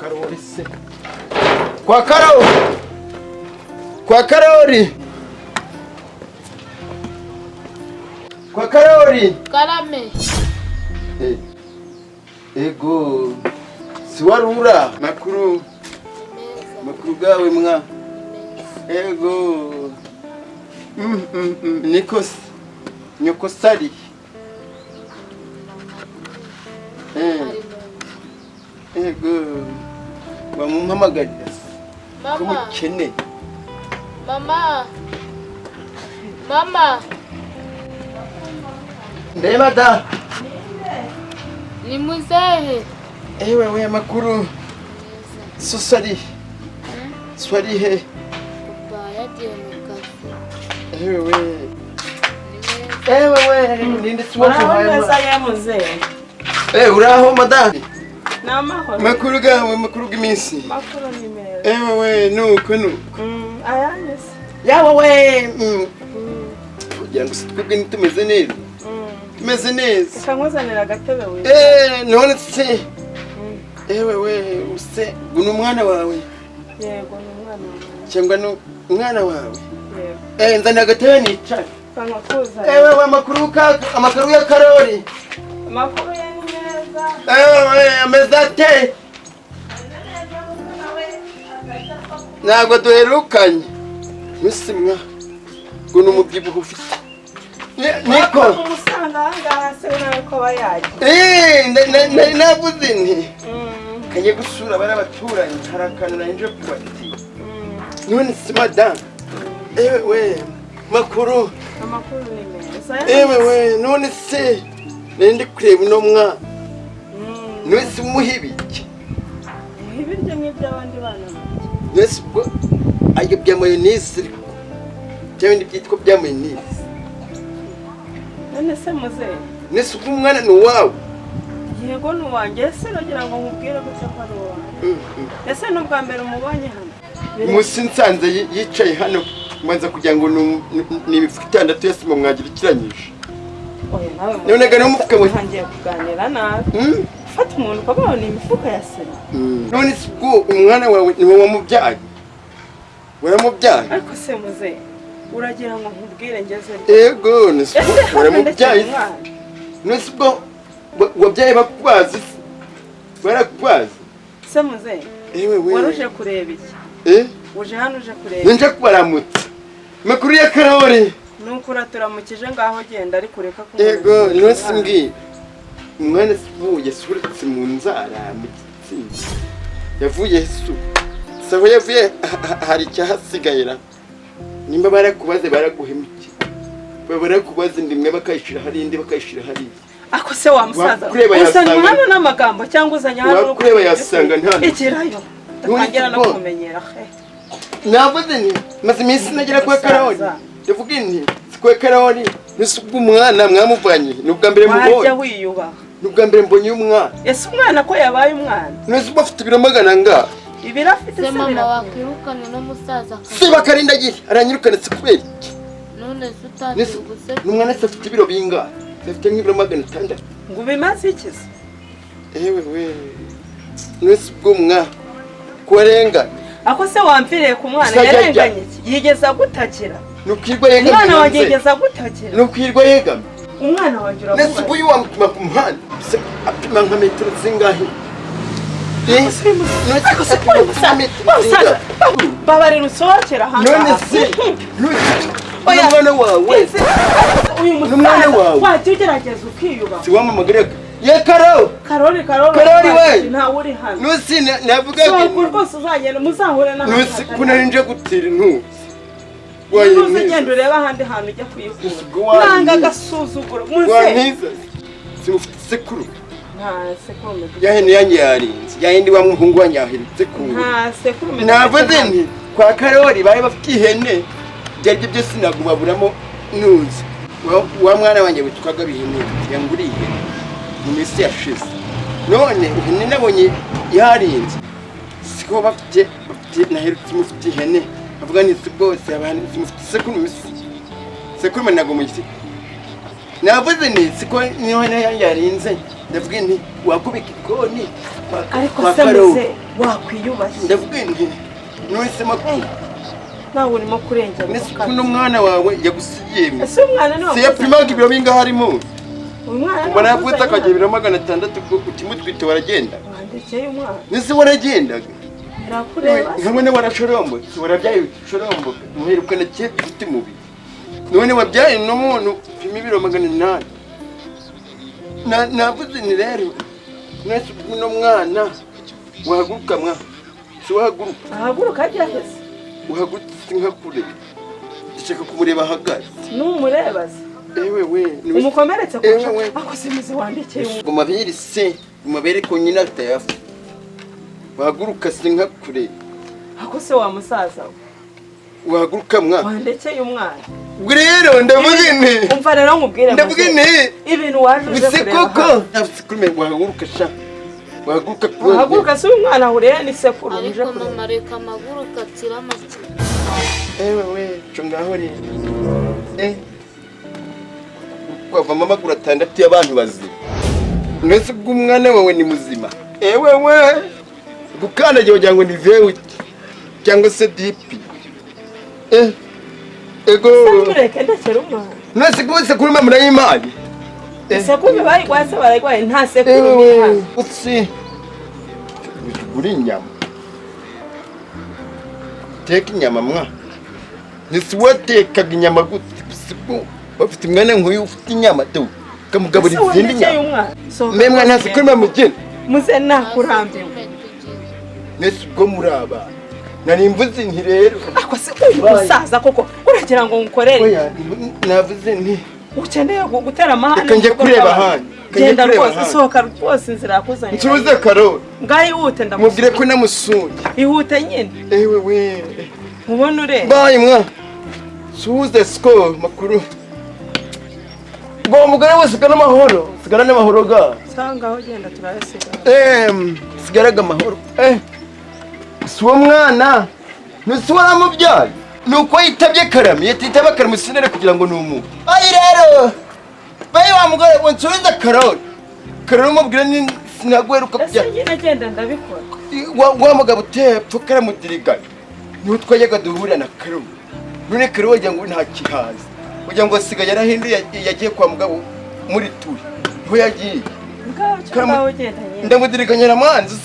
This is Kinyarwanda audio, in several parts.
Karori se, kwa Karori, kwa Karori, kwa Karori. Karame. Ego, si warura makuru makuru gawe mwa. Ego, niko nyoko sari. Ego, bamumpamagarira ko mukene. Mama, mama. Mbe mada. Ni muzehe. Ewe we, makuru. Susari. Swari he. Papa yagiye mu kazi. Ewe we. Ewe we, ninde siwakuhaye? Uraho neza ya muzehe. Uraho mada. Namahoro. Makuru gawe, makuru g'iminsi. Makuru ni meza. Ewe we, nuko nuko. Ayanye se. Yawe we. Kugira ngo twebwe ntitumeze neza. Tumeze neza. Reka nkuzanire agatebe we. None se. Ewe we, use guno umwana wawe. Yego, ni umwana wawe. Cyangwa ni umwana wawe? Yego. Nzanira agatebe nicare. Nkakuzanira. Ewe we, amakuru ka amakuru ya Karori. Amakuru ye ni meza. Ewe we, ameze ate? Ntabwo duherukanye. Musimwa ngo ni umubyibuho ufite. Niko. Umusanga ahangaha se nawe ko aba yagiye. Navuze nti kajye gusura bari abaturanyi, hari akantu nari nje kubati. None si madamu. Ewe we, makuru. Amakuru ni meza. Ewe we, none se nari ndi kureba uno mwana. None se umuha ibiki? Umuha ibiryo nk'iby'abandi bana barya. None se ubwo arya bya mayoneze ariko bya bindi byitwa bya mayoneze. None se muzehe? None se ubwo umwana ni uwawe? Yego ni uwanjye, ese uragira ngo nkubwire gute ko ari uwanjye? Ese ni ubwa mbere umubonye hano? Musi nsanze yicaye hano, mbanza kugira ngo ni imifuka itandatu ya sima mwagirikiranyije. Oya nawe None ga n'umufuka we. Ntangiye kuganira nawe. Fata umuntu ukabaho ni imifuka ya sima. None se ubwo umwana wawe ni wowe wamubyaye? Waramubyaye? Ariko se muzehe, uragira ngo nkubwire ngeze? Ego, none se Ese hano waramubyaye? ndetse umwana. None se ubwo wabyaye bakubazi? Barakubazi? Se muzehe, Ewe we. Waruje kureba iki? Uje hano uje kureba? Ninje kubaramutsa. Makuru ya Karori. Nuko uraturamukije ngaho genda ariko ureka kumureka. Ego, none se mbwira. Umwana se yasurutse mu nzara mu gitsina. Yavuye su. Saho yavuye hari icyahasigayira. Nimba barakubaze baraguhemukiye. Barakubaze ndimwe bakayishira hari indi bakayishira hari. Ako se wa musaza. Wakureba Uzanye yasanga hano n'amagambo cyangwa uzanye hano Wakureba yasanga nta. Ikirayo. Ndatangira no kumenyera he. Navuze nti maze iminsi nagera kwa Karori. Ndavuga nti si kwa Karori, nisi ubwo umwana mwamuvanye, ni ubwa mbere mubonye. Wajya wiyubaha. Ni ubwa mbere mbonye umwana. Ese umwana ko yabaye umwana? Nisi ubwo afite ibiro magana angahe? Ibiro afite Se se mama birakwiye. wakwirukanye n'umusaza Se bakarindagira, aranyirukana se kubera iki? None se utangiye guseka. N'umwana se afite ibiro bingahe? Afite nk'ibiro 600. Ngo ubimaze iki se? Ewe we. Nisi ubwo umwana kurenga. Ako se wamviriye ku mwana yarenganye iki? Yigeza gutakira. Nukwirwa yegamye. Umwana wanjye yigeza gutakira. Nukwirwa yegamye. Umwana wanjye uramubaza. Nese ubu wamutuma ku muhanda. Se apima nka metero zingahe? Ariko se umusaza. Babarira usohokera ahangaha. None se Oya. umwana wawe. Uyu N'umwana musaza wawe. wajya ugerageza ukiyubaha. Si wamamagarira. Ye Karori. Karori, Karori. Karori we. Ntawe uri hano. Nusi navuga Sohoka rwose uzagenda muzahure n'ahantu Nusi hatari kunari nje gutira intuzi. Nuzi ugenda urebe ahandi hantu ujya kuyikura. Nanga agasuzuguro. Muze. Wantiza. Simufite sekuru. Nta sekurume. Yahene yanjye yarinze. Yahindi wa muhungu wanjye yahinze ku. Nta sekurume. Navuze nti kwa Karori bari bafite ihene. Byari byose nagubaburamo nuzi. Wa mwana wanjye witwaga Bihene yanguriye ihene mu minsi yashize. None ihene nabonye yarinze. Siko bafite naherutse mufite ihene. Avuga nti si bwose abantu mufite sekurume. Sekurume nago mu giti. Navuze nti siko niho hene yanjye yarinze. Ndavuga nti wakubika ikoni ariko se muze wakwiyubashye. Ndavuga nti none makuru nawe urimo kurengera. Nese kuno mwana wawe yagusigiye. Ese umwana ni se yapimaga ibiro bingahe harimo? Umwana ubona yavutse akagira ibiro 600 ukimutwite waragenda. Wandekeye umwana. Nese waragendaga. Nakureba. None warashorombo, warabyaye ushorombo. Muherukana cye ufite umubiri. None wabyaye n'umuntu upima ibiro 800. Navuze ni rero nese kuno mwana wahaguruka mwa. Si wahaguruka. Ahaguruka ajya hese. Uhagurutse nka kure. Ndashaka kumureba ahagaze. Numureba se. Ewe we, umukomeretse kurusha. Ako se muze wandekeye. Ngo mabere se, mabere ko nyina atayafa. Wahaguruka se nka kure. Ako se wa musaza we. Wahaguruka mwa. Wandekeye umwana. Ubwo rero ndavuga nti. Umva rero nkubwire. Ndavuga nti. Ibintu waje uje kureba. Koko. Navuze wahaguruka sha. Wahaguruka. Wahaguruka se umwana ahuriye ni sekuru uje kureba. Ariko mama reka amaguruka akira make. Ewe we, cyo ngaho rero. Kwavamo amaguru 6 y'abantu bazima. Mwese bw'umwana wawe ni muzima. Ewe we. Gukandagira wagira ngo ni vewiti cyangwa se DP. Ego. Tureke ndekera umwana. Mwese rwose kuri mama murayimari. Sekuru bayigwaye se barayigwaye nta sekuru bihana. Utsi. Ugura inyama. Teka inyama mwa. Nisi watekaga inyama gute? Bafite umwana nk'uyu ufite inyama tu. Kamugaburira izindi nyama. Mwe mwana nta sekuru mugena. Muze nakurambiwe. Nese ubwo muraba. Nari mvuze nti rero. Ako se uyu musaza koko uragira ngo ngukorere. Oya navuze nti ukeneye gutera amahane. Reka njye kureba ahandi. Genda rwose sohoka rwose inzira yakuzanye. Nsubize Karoli. Ngaho ihute ndamusuye. Mubwire ko namusuye. Ihute nyine. Ewe we. Mubone ureba. Bayi mwa. Suze siko makuru. Ngo mugore wese sigara amahoro. Sigara n'amahoro ga. Sanga aho genda turayasigara. Sigaraga amahoro. Si uwo mwana. Ni si waramubyaye. Nuko yitabye Karame, yitaba Karame sinere kugira ngo numu. Ayi rero. Bayi wa mugore ngo nsubize Karoli. Karoli umubwira ni sinagweruka kujya. Ese nyine genda ndabikora. Wa mugabo utepfo karamudiriganya. Niho twajyaga duhurira na Karoli. None Karoli wagira ngo nta kihaza. Wagira ngo asigaye yarahinduye yagiye kwa mugabo muri turi. Niho yagiye. Ndamudiriganya na mwanzi.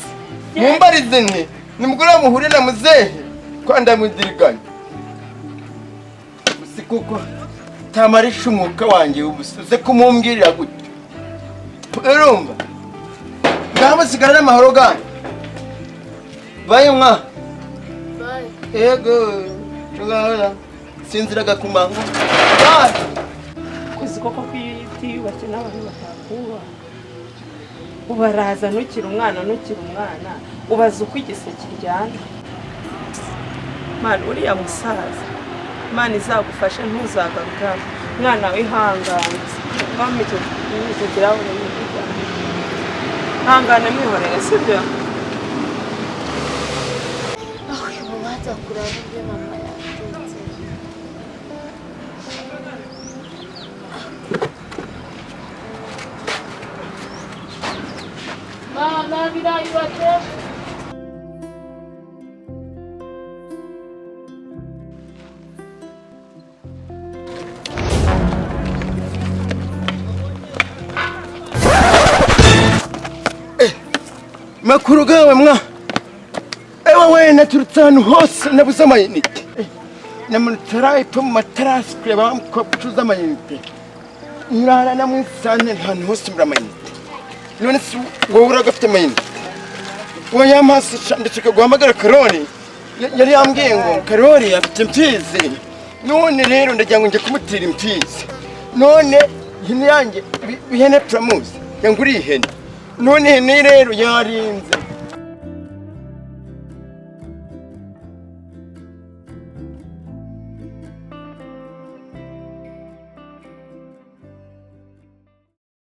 Mumbarize nti nimugore muhure na muzehe kwa ndamudiriganya. Si kuko tamarisha umwuka wanjye ubusuze kumumbwirira gute. Urumva? Ngaho sigara n'amahoro ganyu. Bayi mwa. Bayi. Yego. Tugahora. Sinziraga ku manywa. Bayi. Kuzi koko kwitiyubashye n'abantu batakuba. Ubaraza ntukiri umwana ubaza uko igise kiryana. Mana uriya musaza. Mana izagufashe ntuzagaruka. Mwana wihangane. Bamike kirahure n'ibyo. Hangane mwihorere sibyo? Aho waza kuraba ibyo mama yatetse. Mama birayi batetse. Makuru gawe mwa. Ewe we naturutse ahantu hose nabuze amayinite. Namanutse epfo mu matarasi kureba ko bacuruza amayinite. Nyurara na mwisane ahantu hose muri amayinite. None se wowe uragafite amayinite? Wowe yamasi ndashaka guhamagara Karoli. Yari yambwiye ngo Karoli afite imfizi. None rero ndagira ngo njye kumutira imfizi. None ihene yanjye ihene turamuzi. Yanguriye ihene. None ihene rero yarinze.